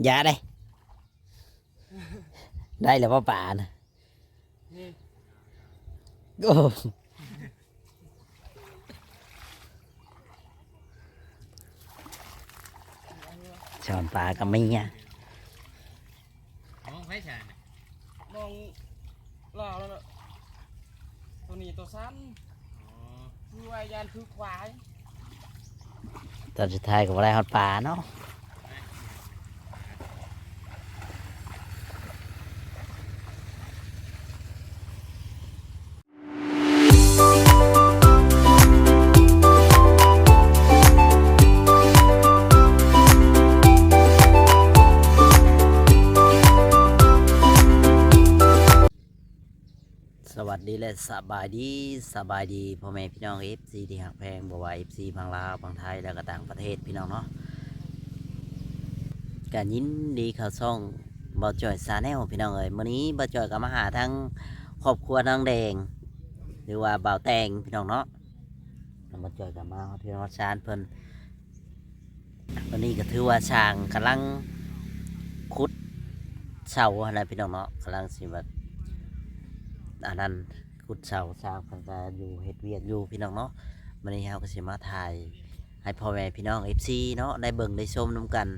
ຢ່າເດ້ ໄດ້ແລ້ວບໍ່ປານະ? ນີ້ ໂອ້ ຊ້ອນປາກໍມີອະ. ມອງໃຜຊະ? ມອງລາວແລ້ວເນາະ ຕົວນີ້ຕົວສັ້ນ. ອໍ ຄືວ່າຢ້ານຄືຄວາຍ. ຕອນສຸດທ້າຍກໍບໍ່ໄດ້ຮອດປາເນາະ. ສະຫວັດດີ ແລະ ສະບາຍດີ, ສະບາຍດີພໍ່ແມ່ພີ່ນ້ອງ ເອັຟຊີ ທີ່ຮັກແພງ, ບໍ່ວ່າ ເອັຟຊີ ຝັ່ງລາວ, ຝັ່ງໄທ ແລະ ກໍຕ່າງປະເທດ ພີ່ນ້ອງເນາະ. ກໍຍິນດີເຂົ້າຊ່ອງບ່າວຈ້ອຍ Channel ພີ່ນ້ອງເອີຍ. ມື້ນີ້ບ່າວຈ້ອຍກໍມາຫາທາງຄອບຄົວນ້ອງແດງ ຫຼືວ່າບ່າວແຕງ ພີ່ນ້ອງເນາະ. ບ່າວຈ້ອຍກໍມາຮອດເຮືອນຮອດຊານເພິ່ນ. ຕອນນີ້ກໍຖືວ່າຊ່າງກຳລັງຂຸດເສົາຫັ້ນແຫຼະພີ່ນ້ອງເນາະ, ກຳລັງຊິແບບອັນນັ້ນ ຂຸດເສົາ, ຊ່າງເພິ່ນກໍຢູ່ເຮັດວຽກຢູ່ພີ່ນ້ອງເນາະ. ມື້ນີ້ເຮົາກໍຊິມາຖ່າຍໃຫ້ພໍ່ແມ່ພີ່ນ້ອງ ເອັຟຊີ ເນາະ ໄດ້ເບິ່ງໄດ້ຊົມນຳກັນ.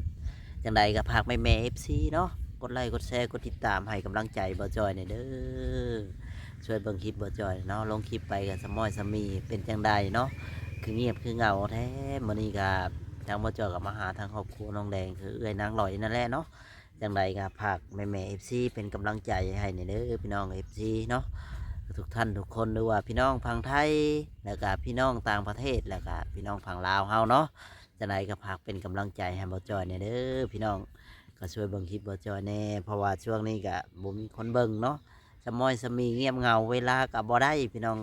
ຈັ່ງໃດກໍຝາກແມ່ໆ ເອັຟຊີ ເນາະ ກົດໄລ ກົດແຊ ກົດຕິດຕາມໃຫ້ກຳລັງໃຈບ່າວຈ້ອຍແດ່ເດີ. ຊ່ວຍເບິ່ງຄລິບບ່າວຈ້ອຍເນາະ, ລົງຄລິບໄປກໍສະມ້ອຍສະມີ ເປັນຈັ່ງໃດເນາະ, ຄືງຽບຄືເຫງົາແທ້. ມື້ນີ້ກໍທາງບ່າວຈ້ອຍກໍມາຫາທາງຄອບຄົວນ້ອງແດງ ຄືເອື້ອຍນາງຫຼອຍນັ້ນແຫຼະເນາະ. ຈັ່ງໃດກໍຝາກແມ່ໆ ເອັຟຊີ ເປັນກຳລັງໃຈໃຫ້ແດ່ເດີພີ່ນ້ອງ ເອັຟຊີ ເນາະ ທຸກທ່ານທຸກຄົນ ຫຼືວ່າພີ່ນ້ອງຝັ່ງໄທ ແລ້ວກໍພີ່ນ້ອງຕ່າງປະເທດ ແລ້ວກໍພີ່ນ້ອງຝັ່ງລາວເຮົາເນາະ. ຈັ່ງໃດກໍຝາກເປັນກຳລັງໃຈໃຫ້ບ່າວຈ້ອຍແດ່ເດີພີ່ນ້ອງ. ກໍຊ່ວຍເບິ່ງຄລິບບ່າວຈ້ອຍແດ່ ເພາະວ່າຊ່ວງນີ້ກໍບໍ່ມີຄົນເບິ່ງເນາະ, ສະມ້ອຍສະມີ ງຽບເຫງົາ, ເວລາກໍບໍ່ໄດ້ພີ່ນ້ອງ,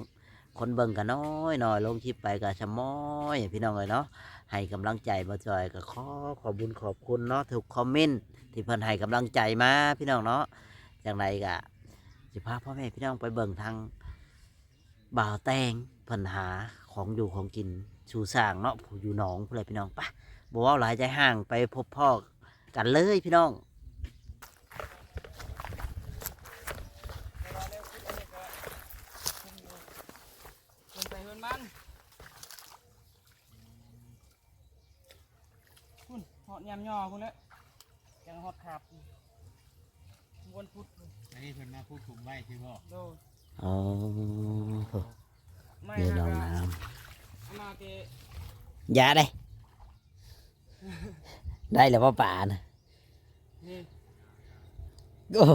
ຄົນເບິ່ງກໍນ້ອຍໆ, ລົງຄລິບໄປກໍສະມ້ອຍພີ່ນ້ອງເອີຍເນາະ. ໃຫ້ກຳລັງໃຈບ່າວຈ້ອຍ ກໍຂໍຂອບບຸນຂອບຄຸນເນາະ ທຸກຄອມເມັນທີ່ເພິ່ນໃຫ້ກຳລັງໃຈມາພີ່ນ້ອງເນາະ. ຈັ່ງໃດກໍຊິພາພໍ່ແມ່ພີ່ນ້ອງໄປເບິ່ງທາງ ບ່າວແຕງເພິ່ນຫາຂອງຢູ່ຂອງກິນສູ່ຊ່າງເນາະ, ຜູ້ຢູ່ໜອງພຸ້ນແຫຼະພີ່ນ້ອງ. ໄປ ບໍ່ເວົ້າຫຼາຍໃຈຫ້າງ, ໄປພົບພໍ້ກັນເລີຍພີ່ນ້ອງ. ເພິ່ນໄປເຮືອນມັນ. ພຸ້ນ ຮອດຍາມຍໍພຸ້ນແຫຼະ ຈັ່ງຮອດຄາບ ວັນພຸດ. ອັນນີ້ເພິ່ນມາຂຸດຂຸມໄວ້ຊິບໍ? ໂດຍ. ອໍ ນີ້ນ້ອງນ້ຳ ມາແຕ່ ຢ່າເດ້ ໄດ້ແລ້ວບໍ່ປານະ? ນີ້ ໂອ້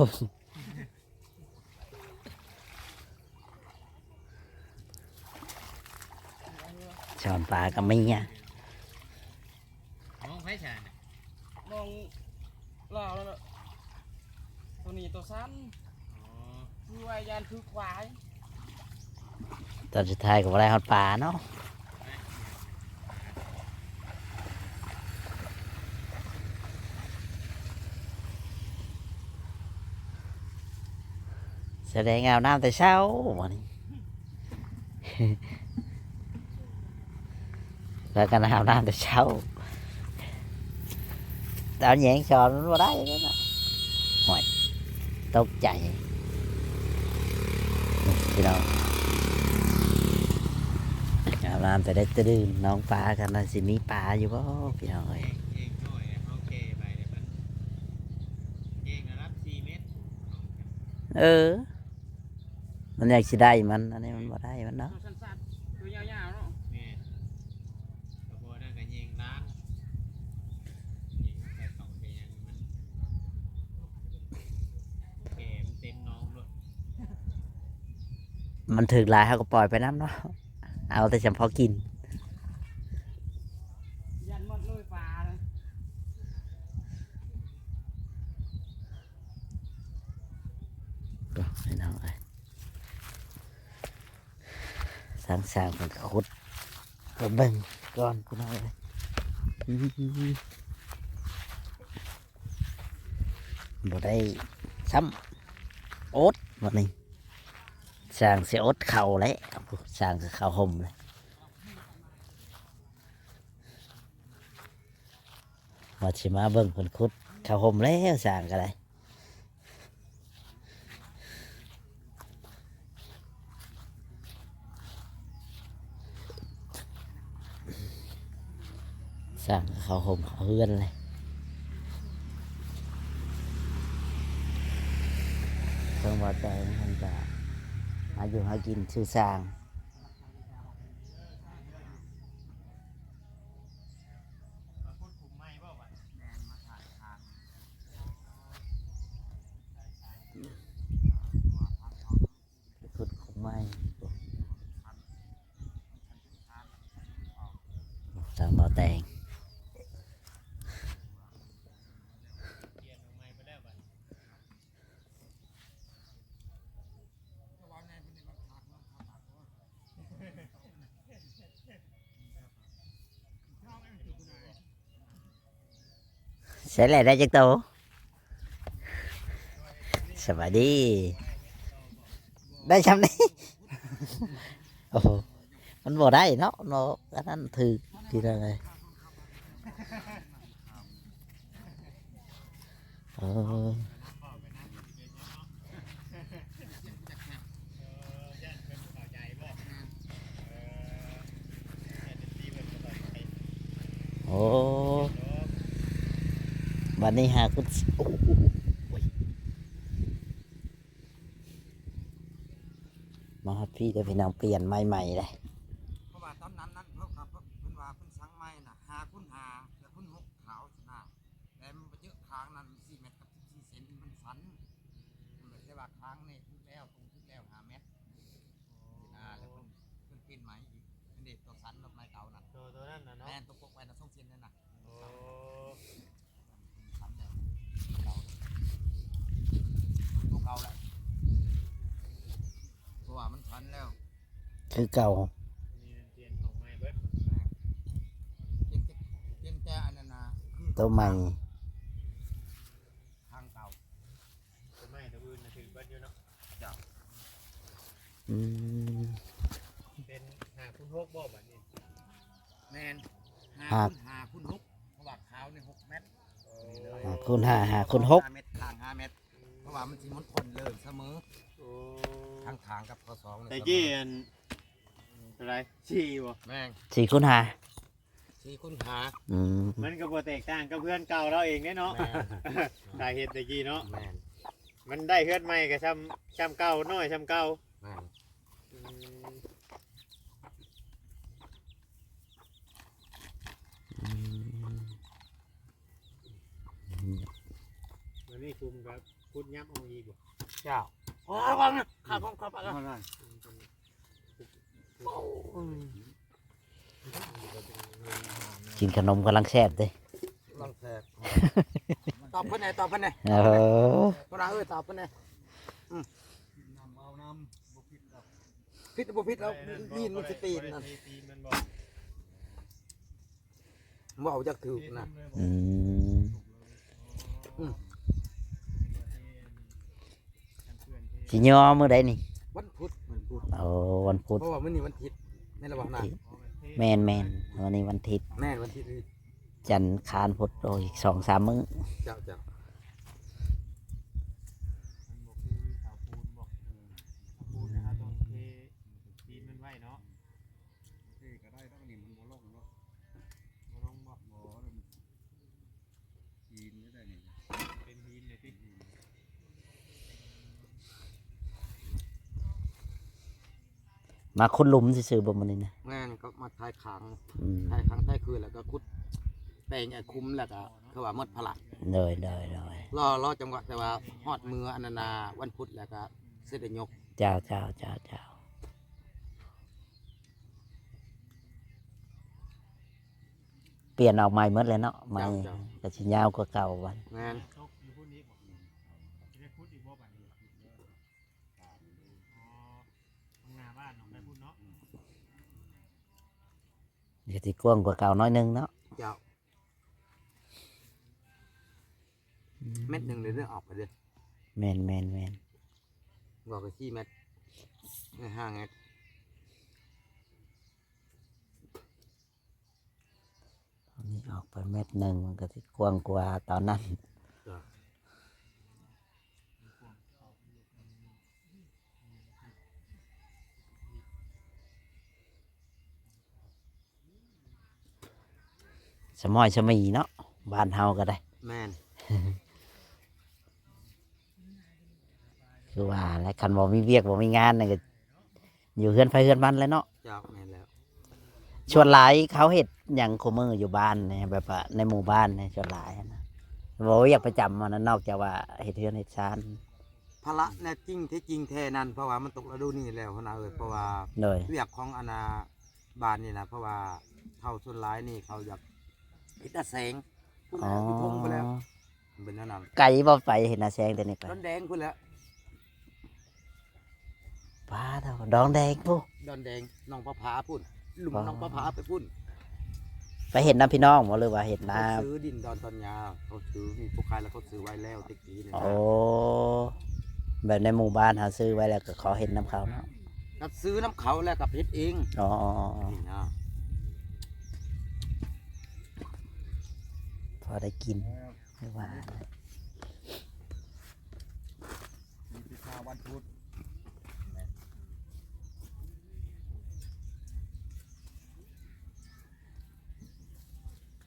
ຊ້ອນປາກໍມີອະ. ມອງໃຜຊະ? ມອງລາວແລ້ວເນາະ ຕົວນີ້ຕົວສັ້ນ. ອໍ ຄືວ່າຢ້ານຄືຄວາຍ. ຕອນສຸດທ້າຍກໍບໍ່ໄດ້ຮອດປາເນາະ. ສະແດງອາບນ້ຳແຕ່ເຊົ້າມື້ນີ້ ພາກັນອາບນ້ຳແຕ່ເຊົ້າ. ຕອນແຍງສອນມັນບໍ່ໄດ້ເດ້ເນາະ. ໂອ້ຍ ຕົກໃຈພີ່ນ້ອງ. ອາບນ້ຳແຕ່ໄດ້ແຕ່ດື່ມ ໜອງປາກັນວ່າຊິມີປາຢູ່ບໍ່ພີ່ນ້ອງເອີຍ. ເອີ ມັນຢາກຊິໄດ້ມັນ ອັນນີ້ມັນບໍ່ໄດ້ມັນເນາະ. ໂຕສັ້ນໆ ໂຕຍາວໆ ເນາະ. ແມ່ນ ກໍບໍ່ນັ້ນກໍແຍງລ້າງ ແຍງໃສ່ເຂົ້າໃສ່ຫຍັງມັນ ແກ່ມັນເຕັມໜອງໂລດ. ມັນຖືກຫຼາຍເຮົາກໍປ່ອຍໄປນຳເນາະ ເອົາແຕ່ສຳພໍກິນ. ຢ້ານໝົດເລີຍປາເລີຍ. ໂອ້ ພີ່ນ້ອງເອີຍ ທາງຊ່າງເພິ່ນຂຸດ ໄປເບິ່ງກ່ອນພີ່ນ້ອງເອີຍ. ອືມ ບໍ່ໄດ້ຊ້ຳ ອົດບັດນີ້ ຊ່າງຊິອົດເຂົ້າແຫຼະ ຊ່າງຊິເຂົ້າຮົ່ມແຫຼະ. ວ່າຊິມາເບິ່ງເພິ່ນຂຸດ ເຂົ້າຮົ່ມແລ້ວ ຊ່າງກໍໄດ້ ຊ່າງກໍເຂົ້າຮົ່ມເຂົ້າເຮືອນແລ້ວ. ເຊິ່ງວ່າແຕ່ງເພິ່ນກໍຫາຢູ່ຫາກິນຊື່ຊ່າງ. ຂຸດຂຸດໃໝ່ ຕາມບໍ່ແຕ່ງ. ໃຊ້ແຫຼະ ໄດ້ຈັກໂຕ? ສະບາຍດີ ໄດ້ຊ່ຳນີ້. ໂອ້ໂຫ ມັນບໍ່ໄດ້ເນາະ ເນາະ ອັນນັ້ນຖືກທີ່ໄດ້. ເອີ ໂອ້ ບັດນີ້ຫາຄຸນ ໂອ້ຍ ມາຮອດພີ້ເດີພີ່ນ້ອງ ປ່ຽນໄມ້ໃໝ່ເດ້. ເພາະວ່າຕອນນັ້ນນັ້ນ ເພິ່ນວ່າເພິ່ນສັ່ງໄມ້ນະ ຫ້າຄູນຫ້າ ແລະຄູນຫົກຂາວຊີ້ນະ. ແຕ່ມັນໄປເຈີຄາງນັ້ນ ມັນສີ່ແມັດກັບສິບສີ່ເຊັນ ມັນສັ້ນ. ແຕ່ວ່າຄາງນີ້ຖືກແລ້ວ ຕົງຖືກແລ້ວຫ້າແມັດ. ອ່າ ແລ້ວເພິ່ນ ເພິ່ນປ່ຽນໃໝ່ອີກ. ອັນນີ້ຕົວສັ້ນລອດໃໝ່ເກົ່ານັ້ນ ຕົວ ຕົວນັ້ນນະເນາະ. ແມ່ນ ຕົວປົກໄວ້ນະ ສອງເຊັນນັ້ນນະ. ໂອ້ ສັ້ນແລ້ວ ເກົ່າ ຕົວເກົ່າແລ້ວ ເພາະວ່າມັນສັ້ນແລ້ວ ຄືເກົ່າ. ເປັນແຕ່ ເປັນແຕ່ອັນນັ້ນນະ ຄື ຕົວໃໝ່ ທາງເກົ່າ ຕົວໃໝ່ ຕົວອື່ນນະຖືກເບິດຢູ່ເນາະ. ເຈົ້າ ອືມ ເປັນຫ້າຄູນຫົກບໍ່ບັດນີ້? ແມ່ນ ຫ້າ ຫ້າຄູນຫ້າຄູນຫົກ ເພາະວ່າຂາວນີ້ຫົກແມັດ. ເອີ ຫ້າຄູນຫ້າ ຫ້າຄູນຫົກ ຫ້າແມັດ ຂ້າງຫ້າແມັດ. ເພາະວ່າມັນຊິໝູນຄົນເລີຍສະເໝີ. ໂອ້ ທາງທາງກັບ ຄສອງ ແຕ່ກີ້ອັນເທົ່າໃດ ສີ່ບໍ່? ແມ່ນ ສີ່ຄູນຫ້າ ສີ່ຄູນຫ້າ. ອືມ ມັນກໍບໍ່ແຕກຕ່າງກັບເຮືອນເກົ່າລາວເອງເດ້ເນາະ. ແມ່ນ ຖ້າເຮັດແຕ່ກີ້ເນາະ. ແມ່ນ ມັນໄດ້ເຮືອນໃໝ່ກໍຊ່ຳ ຊ່ຳເກົ່າ ນ້ອຍຊ່ຳເກົ່າ. ແມ່ນ ອືມ ອືມ ອັນນີ້ຄຸມກໍຂຸດຫຍັບເອົາອີກບໍ່? ເຈົ້າ ເອົາ ເອົາ ເອົາ ເອົາ ເອົາ ເອົາ ເອົາ ກິນຂະໜົມກຳລັງແຊບເດ້ ກຳລັງແຊບ. ຕອບເພິ່ນແດ່ ຕອບເພິ່ນແດ່. ເອີ ພວກເຮົາເອີຍ ຕອບເພິ່ນແດ່. ອືມ ຜິດບໍ່ຜິດດອກ? ຜິດບໍ່ຜິດດອກ ຕີນມັນຊິຕີນນັ້ນ ເວົ້າຈັກຖືກນະ. ອືມ ອືມ ຊິຍໍມື້ໃດນີ້? ວັນພຸດ ວັນພຸດ. ໂອ້ ວັນພຸດ ເພາະວ່າມື້ນີ້ວັນທິດ ແມ່ນລະບໍ່ນະ? ແມ່ນໆ ມື້ນີ້ວັນທິດ. ແມ່ນ ວັນທິດນີ້ ຈັນຄານພຸດ ໂອ້ຍ ສອງສາມມື້. ເຈົ້າ ເຈົ້າ ມັນບໍ່ຄືເສົາປູນບໍ່? ເສົາປູນນະ ເຮົາຕ້ອງເທຕີນມັນໄວ້ເນາະ. ເທກໍໄດ້ດອກ ນີ້ມັນບໍ່ລົງເນາະ. ບໍ່ລົງບໍ່? ບໍ່ ຕີນກໍໄດ້ນີ້ ເປັນຫີນເລີຍຕິ. ມາຂຸດຫຼຸມຊື່ໆບໍ່ມື້ນີ້ນະ? ແມ່ນ ກໍມາຖ່າຍຄາງ. ອືມ ຖ່າຍຄາງ ຖ່າຍຄືນ ແລ້ວກໍຂຸດແປງ ເອົາຄຸມ ແລ້ວກໍຄືວ່າໝົດພາລະ. ໂດຍໆໆ ລໍ ລໍຈັງຫວະ ແຕ່ວ່າຮອດມື້ອັນນັ້ນນະ ວັນພຸດ ແລ້ວກໍຊິໄດ້ຍົກ. ເຈົ້າໆໆໆ ປ່ຽນອອກໃໝ່ໝົດແລ້ວເນາະ ໃໝ່. ເຈົ້າໆ ກໍຊິຍາວກວ່າເກົ່າບັດ. ແມ່ນ ຕົກຢູ່ພຸ້ນອີກບໍ່? ຊິໄດ້ຂຸດອີກບໍ່ບັດນີ້? ອໍ ຂ້າງໜ້າບ້ານອອກໄປພຸ້ນເນາະ. ກໍຊິກວ້າງກວ່າເກົ່າໜ້ອຍໜຶ່ງເນາະ. ເຈົ້າ ອືມ ແມັດໜຶ່ງເລີຍເດີ ອອກໄປເດີ. ແມ່ນໆໆ ບອກກໍສີ່ແມັດ ເອີ ຫ້າແມັດ. ອັນນີ້ອອກໄປແມັດໜຶ່ງ ມັນກໍຊິກວ້າງກວ່າຕອນນັ້ນ. ສະໝອຍສະໝີເນາະ ບ້ານເຮົາກໍໄດ້. ແມ່ນ. ຄືວ່າແຫຼະ ຄັນບໍ່ມີວຽກບໍ່ມີງານນັ້ນກໍຢູ່ເຮືອນໃຜເຮືອນມັນແຫຼະເນາະ. ເຈົ້າ ແມ່ນແລ້ວ. ສ່ວນຫຼາຍເຂົາເຮັດຫຍັງຄູ່ມື້ຢູ່ບ້ານນີ້ ແບບວ່າໃນໝູ່ບ້ານນີ້ ສ່ວນຫຼາຍຫັ້ນນະ ບໍ່ວຽກປະຈຳຫັ້ນນະ ນອກຈາກວ່າເຮັດເຮືອນເຮັດຊານ. ພາລະແນວຈິງ ທີ່ຈິງແທ້ນັ້ນ ເພາະວ່າມັນຕົກລະດູນີ້ແລ້ວຫັ້ນນະເອີຍ ເພາະວ່າ ໂດຍ ວຽກຂອງອັນນ່າ ບ້ານນີ້ນະ ເພາະວ່າເຂົາສ່ວນຫຼາຍນີ້ເຂົາຢາກເຮັດນາແຊງ ພຸ້ນແຫຼະ ອໍ ຢູ່ທົ່ງພຸ້ນແຫຼະ ເປັນແນວນັ້ນ. ໄກບໍ່ໄປເຮັດນາແຊງແຕ່ນີ້ໄປ? ດອນແດງພຸ້ນແຫຼະ. ປາດໂທ້ ດອນແດງພຸ້ນ ດອນແດງ ໜອງປາຜາພຸ້ນ ລຸ່ມ ອໍ ໜອງປາຜາໄປພຸ້ນ. ໄປເຮັດນຳພີ່ນ້ອງບໍ່ ຫຼືວ່າເຮັດນຳ? ເຂົາຊື້ດິນດອນຕອນຍາ ເຂົາຊື້ ມີຜູ້ຂາຍແລ້ວ ເຂົາຊື້ໄວ້ແລ້ວແຕ່ກີ້ນີ້ນະ. ໂອ້ ແບບໃນໝູ່ບ້ານເຮົາຊື້ໄວ້ແລ້ວກໍຂໍເຮັດນຳເຂົາເນາະ. ກໍຊື້ນຳເຂົາແລ້ວກໍເຮັດເອງ. ອໍ ນີ້ນະ ພໍໄດ້ກິນ ຫຼືວ່າ ມີພິຊາວັນພຸດ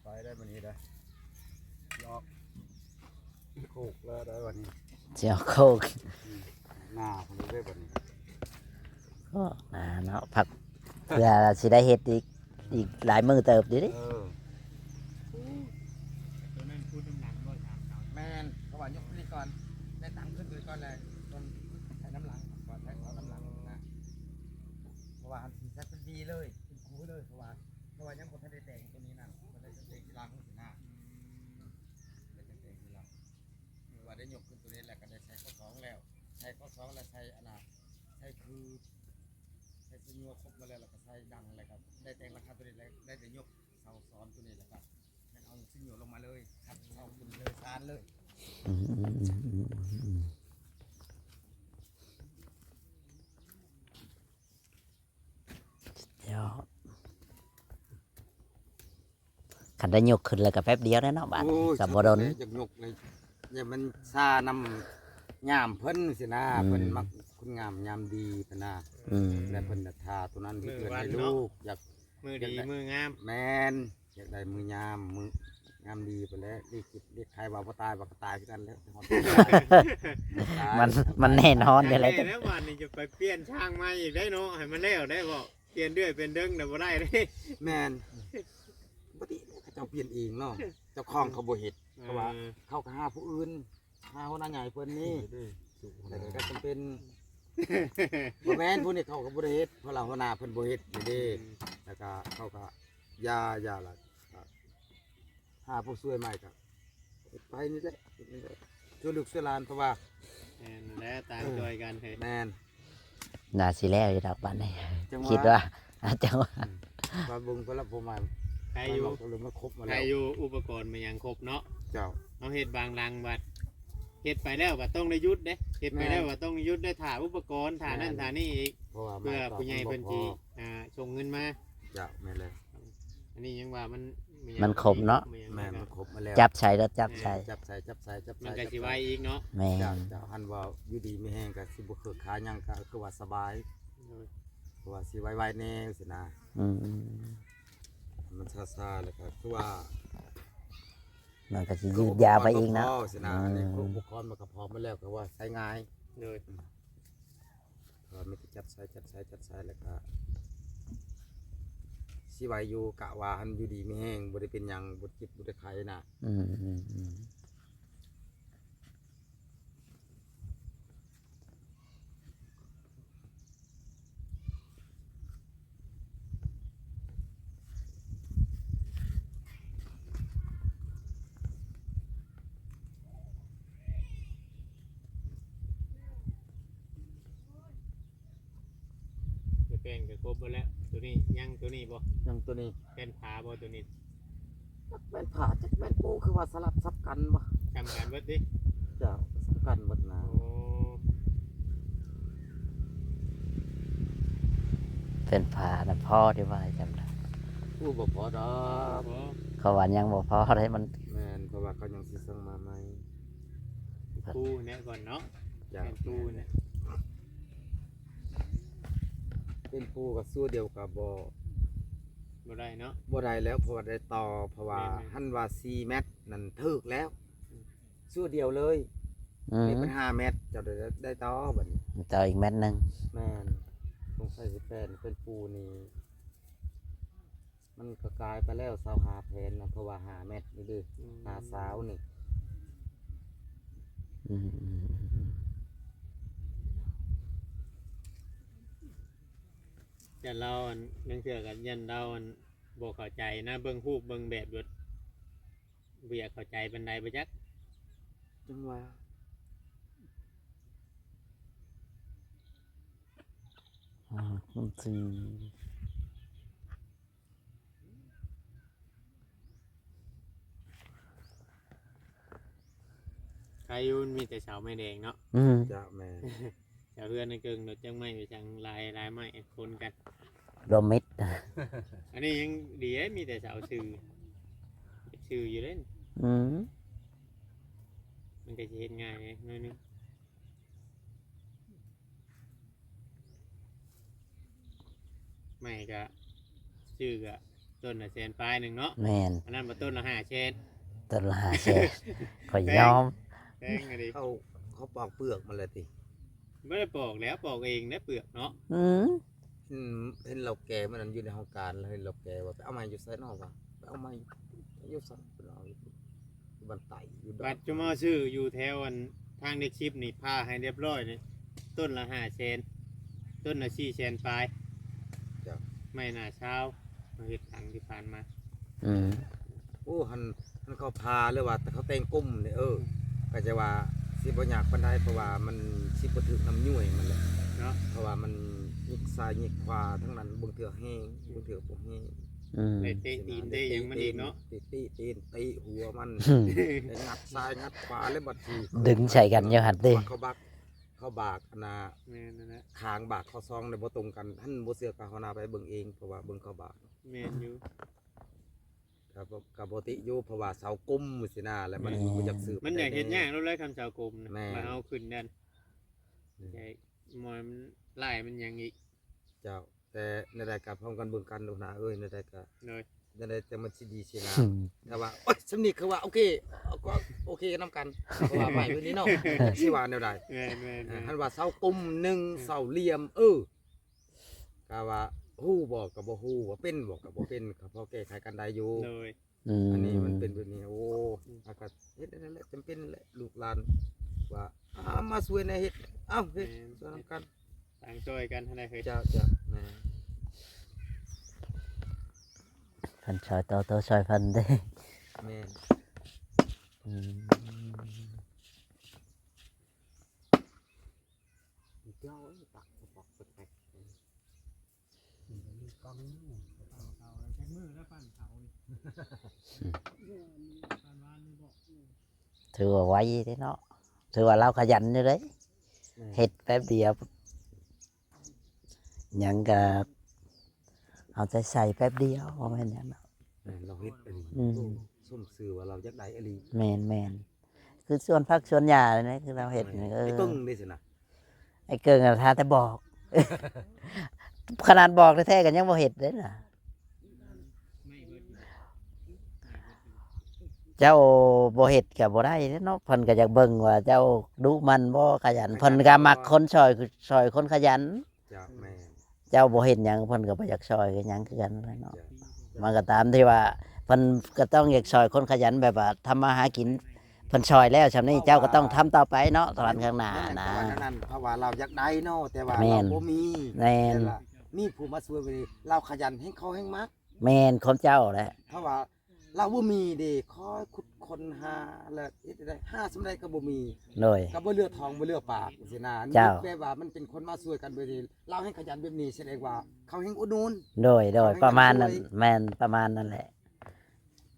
ໄປໄດ້ມື້ນີ້ໄດ້ ຊິອອກໂຄກແລ້ວໄດ້ວັນນີ້ ຊິອອກໂຄກ ອືມ ນາພຸ້ນເດ້ບັດນີ້ ກໍນາເນາະ ພັກ ເພື່ອຊິໄດ້ເຮັດອີກ ອີກຫຼາຍມື້ເຕີບເດ້. ເອີ ໂຕນັ້ນຂຸດນຳຫຼັງບໍ່ ສາມເສົາ? ແມ່ນ ເພາະວ່າຍົກນີ້ກ່ອນ ໄດ້ຕັງຂຶ້ນໄປກ່ອນແລ້ວ ຕ້ອງໃສ່ນຳຫຼັງກ່ອນ ໃສ່ເສົານຳຫຼັງນະ ເພາະວ່າຫັ້ນຊິໃສ່ເປັນບີເລີຍ ເປັນຄູເລີຍ ເພາະວ່າ ເພາະວ່າຍັງບໍ່ທັນໄດ້ແຕ່ງໂຕນີ້ນະ ບໍ່ໄດ້ແຕ່ງທີຫຼັງຊີ້ນະ ອືມ ໄດ້ແຕ່ງທີຫຼັງ. ເມື່ອວ່າໄດ້ຍົກຂຶ້ນໂຕນີ້ແລ້ວ ກໍໄດ້ໃສ່ຂໍ້ສອງແລ້ວ ໃສ່ຂໍ້ສອງແລ້ວ ໃສ່ອັນນ່າ ໃສ່ຄື ໃສ່ຊຸຍຍົວຄົບມາແລ້ວ ແລ້ວກໍໃສ່ດັງ ແລ້ວກໍໄດ້ແຕ່ງຫຼັງຄາໂຕນີ້ ແລ້ວໄດ້ແຕ່ຍົກເສົາຊ້ອນໂຕນີ້ ແລ້ວກໍແມ່ນເອົາຊຸຍຍົວລົງມາເລີຍ ຮັບເສົາຂຶ້ນເລີຍ ຊານເລີຍ. ອືມ ຍອດ ຄັນໄດ້ຍົກຂຶ້ນແລ້ວກໍແປັບດຽວແຫຼະເນາະ ບາດນີ້ ໂອ້ຍ ກໍບໍ່ດົນ ຢາກຍົກເລີຍ ຢ່າມັນຊ້ານຳຍາມເພິ່ນຊີ້ນະ ອືມ ເພິ່ນມັກຄົນງາມຍາມດີຫັ້ນນະ ອືມ ແລ້ວເພິ່ນນະຖ້າໂຕນັ້ນ ມື້ວັນເນາະ ເຮັດເຮືອນໃຫ້ລູກ ຢາກ ມື້ດີມື້ງາມ ແມ່ນ ຢາກໄດ້ມື້ຍາມ ມື້ຍາມດີພຸ້ນແຫຼະ ເລກເຈັບເລກໄຂ້ ວ່າບໍ່ຕາຍ ວ່າກໍຕາຍຄືກັນແຫຼະ ມັນ ມັນແນ່ນອນຢູ່ແລ້ວ ແນ່ແລ້ວ ບາດນີ້ຈະໄປປ່ຽນຊ່າງໃໝ່ອີກໄດ້ເນາະ ໃຫ້ມັນແລ້ວໄດ້ບໍ່? ປ່ຽນເດືອຍປ່ຽນເດິງນະບໍ່ໄດ້ເດ້. ແມ່ນ ປົກກະຕິເຂົາເຈົ້າປ່ຽນເອງເນາະ ເຈົ້າຂອງເຂົາບໍ່ເຮັດ ເອີ ເພາະວ່າເຂົາກໍຫາຜູ້ອື່ນ ຫາຫົວໜ້າໃຫຍ່ເພິ່ນນີ້ ແລ້ວກໍຈຳເປັນ ບໍ່ແມ່ນ ຜູ້ນີ້ເຂົາກໍບໍ່ໄດ້ເຮັດ ເພາະວ່າຫົວໜ້າເພິ່ນບໍ່ເຮັດນີ້ເດ້ ອືມ ແລ້ວກໍເຂົາກໍຢ່າ ຢ່າລະ ຫາຜູ້ຊ່ວຍໃໝ່ກໍເຮັດໄປນີ້ແຫຼະ ເຮັດນີ້ແຫຼະ ຊ່ວຍລູກຊ່ວຍຫຼານ ເພາະວ່າ ແມ່ນແຫຼະ ຕ່າງຊ່ວຍກັນເຮີ້ຍ ແມ່ນ ໜ້າຊິແລ້ວຢູ່ດອກບາດນີ້ ຈັ່ງວ່າ ຄິດວ່າ ອາ ຈັ່ງວ່າ ອືມ ວ່າເບິ່ງເພິ່ນລະ ຜູ້ໃໝ່ ໃຜຢູ່ ມັນເວົ້າກັນເລື່ອງມັນຄົບມາແລ້ວ ໃຜຢູ່ ອຸປະກອນມັນຍັງຄົບເນາະ ເຈົ້າ ເຮົາເຮັດບາງຫຼັງບັດ ເຮັດໄປແລ້ວກໍຕ້ອງໄດ້ຢຸດເດ້ ເຮັດໄປແລ້ວກໍຕ້ອງໄດ້ຢຸດ ໄດ້ຖ້າອຸປະກອນ ຖ້ານັ້ນ ແມ່ນ ຖ້ານີ້ອີກ ເພາະວ່າ ເພື່ອຜູ້ໃຫຍ່ເພິ່ນຊິ ອ່າ ສົ່ງເງິນມາ ເຈົ້າ ແມ່ນແລ້ວ ອັນນີ້ຍັງວ່າມັນ ມັນຄົບເນາະ ແມ່ນ ມັນຄົບມາແລ້ວ ຈັບໃສ່ແລ້ວ ຈັບໃສ່ ແມ່ນ ຈັບໃສ່ ຈັບໃສ່ ຈັບໃສ່ ມັນກໍຊິໄວອີກເນາະ ແມ່ນ ເຈົ້າ ເຈົ້າ ຫັ້ນວ່າຢູ່ດີມີແຮງກໍຊິບໍ່ເຄີກຄາຫຍັງ ກໍຄືວ່າສະບາຍ ໂດຍ ເພາະວ່າຊິໄວໆແດ່ຊີ້ນະ ອືມ ມັນຊ້າໆ ແລ້ວກໍຄືວ່າ ມັນກໍຊິຍືດຍາວໄປອີກນະ ມັນກໍບໍ່ພໍຊີ້ນະ ອືມ ອັນນີ້ອຸປະກອນມັນກໍພ້ອມໝົດແລ້ວ ກໍວ່າໃຊ້ງ່າຍ ໂດຍ ອືມ ກໍມີແຕ່ຈັດໃສ່ ຈັດໃສ່ ຈັດໃສ່ ແລ້ວກໍຊິໄວຢູ່ ກະວ່າຫັ້ນຢູ່ດີມີແຮງ ບໍ່ໄດ້ເປັນຫຍັງ ບໍ່ເຈັບ ບໍ່ໄດ້ໄຂ້ນະ ອືມ ອືມ ອືມ. ໄປແປງກໍຄົບເບິດແລ້ວ ໂຕນີ້ຍັງ ໂຕນີ້ບໍ່ ຍັງ ໂຕນີ້ ແປ້ນຝາບໍ່ ໂຕນີ້ ຈັກແມ່ນຜ້າ ຈັກແມ່ນປູ ຄືວ່າສະຫຼັບສັບກັນບໍ່ ສ່ຳກັນເບິດຕິ ເຈົ້າ ສ່ຳກັນເບິດນະ ໂອ້ ເປັນຜ້ານະພໍທີ່ວ່າຈັ່ງໃດ ໂອ້ ບໍ່ພໍດອກ ບໍ່ພໍ ເຂົາວ່າຍັງບໍ່ພໍເດ້ ມັນ ແມ່ນ ເພາະວ່າເຂົາຍັງຊິສັ່ງມາໃໝ່ ປູແນະກ່ອນເນາະ ເຈົ້າ ແມ່ນປູແນະ ເປັນປູກັບຊູດຽວກັບບໍ່ ບໍ່ໄດ້ເນາະ ບໍ່ໄດ້ແລ້ວ ເພາະວ່າໄດ້ຕໍ່ ເພາະວ່າ ແມ່ນໆ ຫັ້ນວ່າສີ່ແມັດນັ້ນຖືກແລ້ວ ອືມ ຊຸດດຽວເລີຍ ອືມ ເປັນຫ້າແມັດ ເຈົ້າໄດ້ ໄດ້ຕໍ່ບັດນີ້ ຕໍ່ອີກແມັດໜຶ່ງ ແມ່ນ ສົງໄສຊິແປນເປັນປູນີ້ ມັນກໍກາຍໄປແລ້ວຊາວຫ້າແຜ່ນນະ ເພາະວ່າຫ້າແມັດນີ້ເດ້ ອືມ ຫ້າຊາວນີ້ ອືມໆໆ ຢ້ານລາວ ອັນ ລາງເທື່ອກໍຢ້ານລາວ ອັນ ບໍ່ເຂົ້າໃຈນະ ເບິ່ງຮູບເບິ່ງແບບໂລດ ບໍ່ຢາກເຂົ້າໃຈປານໃດບໍ່ຈັກ ຈັ່ງວ່າ ອືມ ມັນຊິ ໃຄຢູ່ ມັນມີແຕ່ເສົາໄມ້ແດງເນາະ ອືມ ເຈົ້າ ແມ່ນ ແຖວເຮືອນໃນເກິ່ງໂລດ ຈັກໄມ້ໄປຈັ່ງຫຼາຍ ຫຼາຍໄມ້ຄົນກັນ ລວມມິດ ອັນນີ້ຍັງດີເດ້ ມີແຕ່ເສົາຊື່ ຊື່ຢູ່ເດ້ ອືມ ມັນກໍຊິເຮັດງ່າຍແດ່ໜ້ອຍໜຶ່ງ ໄມ້ກໍຊື້ກໍຕົ້ນລະແສນປາຍໜຶ່ງເນາະ ແມ່ນ ອັນນັ້ນບໍ່ ຕົ້ນລະຫ້າແສນ ຕົ້ນລະຫ້າແສນ ຂ້ອຍຍອມ ແພງອີ່ຫຼີ ເຂົາ ເຂົາປອກເປືອກມັນແລ້ວຕິ ບໍ່ໄດ້ປອກແລ້ວ ປອກເອງໄດ້ເປືອກເນາະ ອືມ ເຫັນ ເຫັນເຖົ້າແກ່ມື້ນັ້ນຢູ່ໃນຫ້ອງການ ເຫັນເຖົ້າແກ່ວ່າ ໄປເອົາມາຢູ່ໃສເນາະ ວ່າ ໄປເອົາມາຢູ່ ຢູ່ໃສ ເພິ່ນເອົາຢູ່ ຢູ່ບ້ານໃຕ້ ຢູ່ດອກ ບັດຈຸມາຊື້ຢູ່ແຖວ ອັນ ທາງເດັກສິບນີ້ ຜ່າໃຫ້ຮຽບຮ້ອຍນີ້ ຕົ້ນລະຫ້າແສນ ຕົ້ນລະສີ່ແສນປາຍ ເຈົ້າ ໄມ້ໜ້າຊາວ ເຮົາເຮັດຫຼັງທີ່ຜ່ານມາ ອືມ ໂອ້ ຫັ້ນ ຫັ້ນເຂົາຜ່າ ຫຼືວ່າແຕ່ເຂົາແຕ່ງກົມນີ້ ເອີ ກໍຈະວ່າຊິບໍ່ຍາກປານໃດ ເພາະວ່າມັນຊິບໍ່ຖືກນຳຍ້ວຍມັນແຫຼະເນາະ ເພາະວ່າມັນຍິກຊ້າຍຍິກຂວາ ທັງນັ້ນ ບາງເທື່ອແຮງ ບາງເທື່ອບໍ່ແຮງ ອືມ ໄດ້ເຕະຕີນເຕະຫຍັງມັນອີກເນາະ ເຕະຕີນ ເຕະຫົວມັນ ໄດ້ງັດຊ້າຍງັດຂວາ ແລ້ວບັດທີ່ ດຶງໃສ່ກັນຢູ່ຫັ້ນຕິ ເຂົາບັກ ເຂົາບາກອັນນ່າ ແມ່ນນັ້ນແຫຼະ ຄາງບາກຂໍ້ສອງນີ້ບໍ່ຕົງກັນ ຫັ້ນບໍ່ເຊື່ອກໍຫົວໜ້າໄປເບິ່ງເອງ ເພາະວ່າເບິ່ງເຂົາບາກ ແມ່ນຢູ່ ກໍບໍ່ ກໍບໍ່ຕິຢູ່ ເພາະວ່າເສົາກົມຊີ້ນະ ແລ້ວມັນ ແມ່ນ ບໍ່ຢາກສືບ ມັນຢາກເຮັດຍາກໂລດແຫຼະ ຄັນເສົາກົມນະ ແມ່ນ ວ່າເຮົາຂຶ້ນນັ້ນ ອືມ ໃຫຍ່ ມອຍມັນຫຼາຍມັນຫຍັງອີກ ເຈົ້າ ແຕ່ແນວໃດກໍພ້ອມກັນເບິ່ງກັນ ຫົວໜ້າເອີຍ ແນວໃດກໍ ໂດຍ ແນວໃດແຕ່ມັນຊິດີຊີ້ນະ ອືມ ແຕ່ວ່າ ໂອ້ຍ ສ່ຳນີ້ຄືວ່າໂອເຄ ກໍໂອເຄນຳກັນ ເພາະວ່າໄມ້ມື້ນີ້ເນາະ ຊິວ່າແນວໃດ ແມ່ນໆໆ ເອີ ຄັນວ່າເສົາກົມໜຶ່ງ ເສົາຫຼ່ຽມ ເອີ ກໍວ່າຮູ້ບໍ່ກໍບໍ່ຮູ້ ວ່າເປັນບໍ່ກໍບໍ່ເປັນ ກໍພໍແກ້ໄຂກັນໄດ້ຢູ່ ໂດຍ ອືມ ອັນນີ້ມັນເປັນແບບນີ້ ໂອ້ ອືມ ເຮົາກໍເຮັດອັນນັ້ນແຫຼະ ຈຳເປັນແຫຼະ ລູກຫຼານວ່າ ອາ ມາຊ່ວຍແດ່ເຮັດ ເອົ້າ ເຮັດ ແມ່ນ ຊ່ວຍນຳກັນ ຕ່າງຊ່ອຍກັນຫັ້ນແຫຼະເຮີ້ຍ ເຈົ້າ ເຈົ້າ ແມ່ນ ເພິ່ນຊ່ອຍໂຕ ໂຕຊ່ອຍເພິ່ນເດ້ ແມ່ນ ອືມ ເຈົ້າເອີຍ ປັກປະປັກແປັກແປັກ ຖືວ່າໄວເດ້ເນາະ ຖືວ່າລາວຂະຫຍັນຢູ່ເດ້ ແມ່ນ ເຮັດແປັບດຽວ ຫຍັງກໍເອົາໃຈໃສ່ແປັບດຽວ ບໍ່ແມ່ນຫຍັງດອກ ແມ່ນ ລາວເຮັດອີ່ຫຼີ ອືມ ໂອ້ ສົມຊື່ວ່າລາວຢາກໄດ້ອີ່ຫຼີ ແມ່ນໆ ຄືສວນຜັກສວນຫຍ້ານີ້ ຄືລາວເຮັດນີ້ ເອີ ໄອ້ເກິ່ງເດ້ຊັ້ນນະ ໄອ້ເກິ່ງນະ ຖ້າແຕ່ບອກ ຂະໜາດບອກແທ້ໆກໍຍັງບໍ່ເຮັດເດ້ນະ ເຈົ້າບໍ່ເຮັດກໍບໍ່ໄດ້ເດ້ເນາະ ເພິ່ນກໍຢາກເບິ່ງວ່າເຈົ້າດຸໝັ່ນບໍ່ ຂະຫຍັນ ເພິ່ນກໍມັກຄົນຊ່ອຍ ຊ່ອຍຄົນຂະຫຍັນ ເຈົ້າ ແມ່ນ ເຈົ້າບໍ່ເຮັດຫຍັງ ເພິ່ນກໍບໍ່ຢາກຊ່ອຍກັນຫຍັງຄືກັນແຫຼະເນາະ ເຈົ້າ ມັນກໍຕາມທີ່ວ່າ ເພິ່ນກໍຕ້ອງຢາກຊ່ອຍຄົນຂະຫຍັນ ແບບວ່າທຳມາຫາກິນ ເພິ່ນຊ່ອຍແລ້ວຊ່ຳນີ້ ເຈົ້າກໍຕ້ອງທຳຕໍ່ໄປເນາະ ຕອນຂ້າງໜ້ານະ ແມ່ນ ເພາະວ່າລາວຢາກໄດ້ເນາະ ແຕ່ວ່າ ແມ່ນ ລາວບໍ່ມີ ແມ່ນ ແຕ່ລະມີຜູ້ມາຊ່ວຍ ລາວຂະຫຍັນແຮ່ງເຂົາແຮ່ງມັກ ແມ່ນ ຄວາມເຈົ້າແຫຼະ ເພາະວ່າ ລາວບໍ່ມີເດ້ ຄອຍຂຸດຄົ້ນຫາ ແລ້ວເຮັດໃດ ຫາສ່ຳໃດກໍບໍ່ມີ ໂດຍ ກໍບໍ່ເຫຼືອທ້ອງບໍ່ເຫຼືອປາກຊີ້ນະ ເຈົ້າ ແບບວ່າມັນເປັນຄົນມາຊ່ວຍກັນແບບນີ້ ລາວແຮ່ງຂະຫຍັນແບບນີ້ ສະແດງວ່າເຂົາແຮ່ງອຸດໜູນ ໂດຍ ໂດຍ ເຂົາແຮ່ງ ປະມານນັ້ນ ແມ່ນ ປະມານນັ້ນແຫຼະ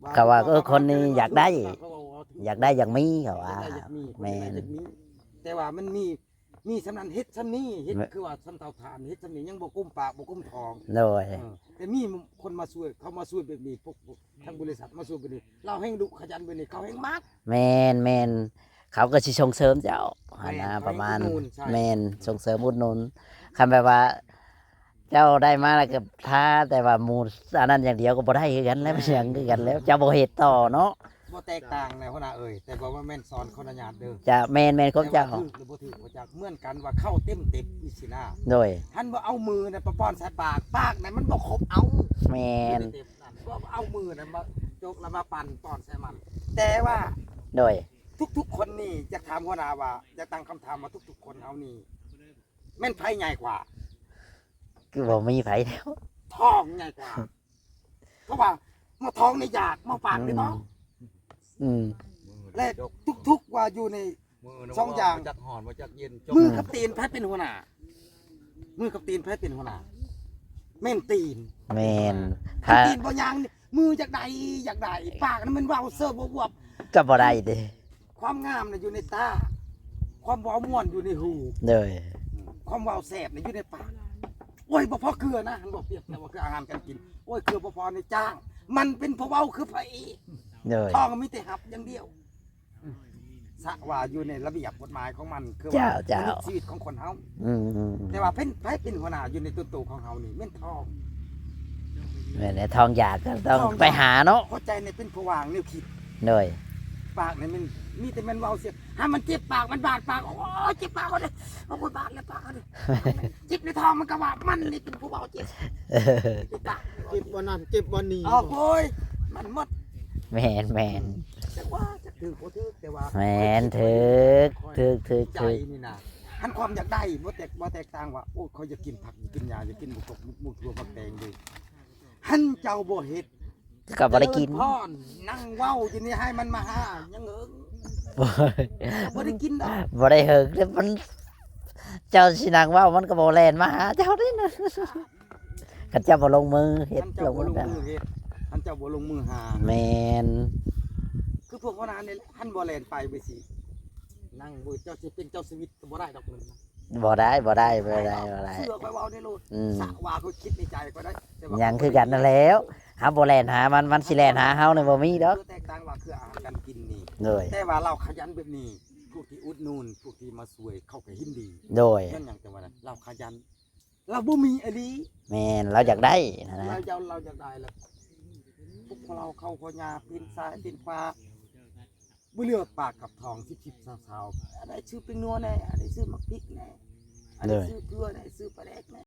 ວ່າ ເຂົາວ່າ ເອີ ຄົນນີ້ຢາກໄດ້ ເຂົາວ່າ ຢາກໄດ້ຢາກມີ ເຂົາວ່າ ຢາກໄດ້ຢາກມີ ແມ່ນ ຄົນຢາກໄດ້ຢາກມີ ແຕ່ວ່າມັນມີ ມີສ່ຳນັ້ນເຮັດສ່ຳນີ້ ເຮັດ ແມ່ນ ຄືວ່າສ່ຳເຕົາຖ່ານ ເຮັດສ່ຳນີ້ຍັງບໍ່ກຸ້ມປາກບໍ່ກຸ້ມທ້ອງ ໂດຍ ເອີ ແຕ່ມີຄົນມາຊ່ວຍ ເຂົາມາຊ່ວຍແບບນີ້ ພວກ ພວກທາງບໍລິສັດມາຊ່ວຍແບບນີ້ ລາວແຮ່ງດຸຂະຫຍັນແບບນີ້ ເຂົາແຮ່ງມັກ ແມ່ນໆ ເຂົາກໍຊິສົ່ງເສີມເຈົ້າ ຫັ້ນນະ ແມ່ນ ປະມານ ເຂົາແຮ່ງອຸດໜູນ ໃຊ່ ແມ່ນ ສົ່ງເສີມອຸດໜູນ ຄັນແບບວ່າ ເຈົ້າໄດ້ມາແລ້ວກໍທາ ແຕ່ວ່າໝູ່ອັນນັ້ນຢ່າງດຽວກໍບໍ່ໄດ້ຄືກັນແລ້ວ ມັນຫຍັງຄືກັນແລ້ວ ເຈົ້າບໍ່ເຮັດຕໍ່ເນາະ. ບໍ່ແຕກຕ່າງແຫຼະຫົວໜ້າເອີຍ ແຕ່ບໍ່ວ່າແມ່ນສອນຂໍອະນຸຍາດເດີ ຈະແມ່ນ ແມ່ນຄວາມເຈົ້າ ແຕ່ວ່າຖືກຫຼືບໍ່ຖືກບໍ່ຈັກ ເໝືອນກັນວ່າເຂົ້າເຕັມໆ ນີ້ຊີ້ນະ ໂດຍ ຄັນບໍ່ເອົາມືນະໄປປ້ອນໃສ່ປາກ ປາກນະມັນບໍ່ຄົບເອົາ ແມ່ນ ເຕັມໆນັ້ນ ບໍ່ເອົາມືນະມາຈົກແລ້ວມາປັ້ນປ້ອນໃສ່ມັນ ແຕ່ວ່າ ໂດຍ ທຸກໆຄົນນີ້ ຢາກຖາມຫົວໜ້າວ່າ ຢາກຕັ້ງຄຳຖາມວ່າ ທຸກໆຄົນເຮົານີ້ ແມ່ນໃຜໃຫຍ່ກວ່າ? ຄືບໍ່ມີໃຜແລ້ວ ທ້ອງໃຫຍ່ກວ່າ ເພາະວ່າໝໍທອງນີ້ຢາກ ໝໍປາກນີ້ບໍ່ ອືມ ອືມ ແລະ ທຸກໆວ່າຢູ່ໃນ ສອງຢ່າງ ບໍ່ຈັກຮ້ອນບໍ່ຈັກເຢັນ ມືກັບຕີນໃຜເປັນຫົວໜ້າ? ມືກັບຕີນໃຜເປັນຫົວໜ້າ? ແມ່ນຕີນ ແມ່ນ ຄັນຕີນບໍ່ຍ່າງ ມືຢາກໄດ້ ຢາກໄດ້ ປາກນັ້ນມັນເວົ້າເຊີບວບໆ ກໍບໍ່ໄດ້ເດ້. ຄວາມງາມນະຢູ່ໃນຕາ ຄວາມເວົ້າມ່ວນຢູ່ໃນຫູ ໂດຍ ຄວາມເວົ້າແຊບນະຢູ່ໃນປາກ ໂອ້ຍ ບໍ່ພໍເກືອນະ ຫັ້ນບໍ່ປຽບ ແຕ່ວ່າຄືອາຫານການກິນ ໂອ້ຍ ເກືອບໍ່ພໍໃນຈ້າງ ມັນເປັນຜູ້ເວົ້າຄືພະເອກ ໂດຍ ທ້ອງມີແຕ່ຮັບຢ່າງດຽວ ສະວ່າຢູ່ໃນລະບຽບກົດໝາຍຂອງມັນ ຄືວ່າ ເຈົ້າ ເຈົ້າ ມະນຸດຊີວິດຂອງຄົນເຮົາ ອືມ ແຕ່ວ່າເປັນ ໃຜເປັນຫົວໜ້າຢູ່ໃນຕົວໂຕຂອງເຮົານີ້ ແມ່ນທ້ອງ ແມ່ນແຫຼະ ທ້ອງຢາກກໍຕ້ອງ ທ້ອງຢາກ ໄປຫາເນາະ ຫົວໃຈນີ້ເປັນຜູ້ວາງແນວຄິດ ໂດຍ ປາກນີ້ມັນມີແຕ່ແມ່ນເວົ້າສຽງ ຫາມັນເຈັບປາກ ມັນບາດປາກ ໂອ້ຍ ເຈັບປາກເຮົາເດ້ ໂອ້ຍ ບາດແລ້ວປາກເຮົາເດ້ ເຈັບໃນທ້ອງມັນກໍວ່າມັນນີ້ເປັນຜູ້ເວົ້າເຈັບ ເຈັບປາກ ເຈັບບ່ອນນັ້ນ ເຈັບບ່ອນນີ້ ໂອ້ຍ ມັນໝົດ ແມ່ນໆ ຈັກວ່າຈັກຖືກບໍ່ຖືກ ແຕ່ວ່າ ແມ່ນ ຖືກ ຖືກ ຖືກ ໃຈ ຖືກ ນີ້ນະ ຄັນຄວາມຢາກໄດ້ ບໍ່ແຕກ ບໍ່ແຕກຕ່າງວ່າ ໂອ້ຍ ຂ້ອຍຢາກກິນຜັກ ຢາກກິນຫຍ້າ ຢາກກິນໝາກ ໝາກຖົ່ວໝາກແຕງເດ້ ຄັນເຈົ້າບໍ່ເຮັດ ກໍບໍ່ໄດ້ກິນ ເຈີນພອນ ນັ່ງເວົ້າຢູ່ນີ້ໃຫ້ມັນມາຫາ ຍັງເຫິງ ບໍ່ໄດ້ກິນດອກ ບໍ່ໄດ້ເຫິງເດ້ ມັນ ເຈົ້າຊິນັ່ງເວົ້າ ມັນກໍບໍ່ແລ່ນມາຫາເຈົ້າເດ້ນະ ຄັນເຈົ້າບໍ່ລົງມືເຮັດ ຄັນເຈົ້າບໍ່ລົງມືເຮັດ ຄັນເຈົ້າບໍ່ລົງມືຫາ ແມ່ນ ຄືພວກຫົວໜ້ານີ້ແຫຼະ ຄັນບໍ່ແລ່ນໄປໄປຊິ ນັ່ງເບິ່ງ ເຈົ້າຊິເປັນເຈົ້າຊີວິດກໍບໍ່ໄດ້ດອກເງິນນະ ບໍ່ໄດ້ ບໍ່ໄດ້ ບໍ່ໄດ້ ບໍ່ໄດ້ ບໍ່ໄດ້ ເຊື່ອຂ້ອຍເວົ້າໄດ້ໂລດ ອືມ ສະວ່າຂ້ອຍຄິດໃນໃຈຂ້ອຍໄດ້ ແຕ່ວ່າ ຍັງຄືກັນນັ້ນແຫຼ້ວ ເຮົາບໍ່ແລ່ນຫາມັນ ມັນຊິແລ່ນຫາເຮົານີ້ບໍ່ມີດອກ ຄືແຕກຕ່າງວ່າຄືອາຫານການກິນນີ້ ໂດຍ ແຕ່ວ່າລາວຂະຫຍັນແບບນີ້ ພວກທີ່ອຸດໜູນ ພວກທີ່ມາຊ່ວຍ ເຂົາກໍຍິນດີ ໂດຍ ຍ້ອນຫຍັງ ແຕ່ວ່າລາວຂະຫຍັນ ລາວບໍ່ມີອີ່ຫຼີ ແມ່ນ ລາວຢາກໄດ້ຫັ້ນນະ ລາວຢາກ ລາວຢາກໄດ້ແລ້ວ ພວກເຮົາເຂົ້າພໍ່ຍ່າ ເປັນຊ້າຍເປັນຂວາ ບໍ່ເຫຼືອປາກກັບທອງ ສິບສິບຊາວຊາວ ອັນໃດຊື້ແປ້ງນົວແດ່ ອັນໃດຊື້ໝາກພິກແດ່ ອັນໃດ ໂດຍ ຊື້ເກືອແດ່ ຊື້ປາແດກແດ່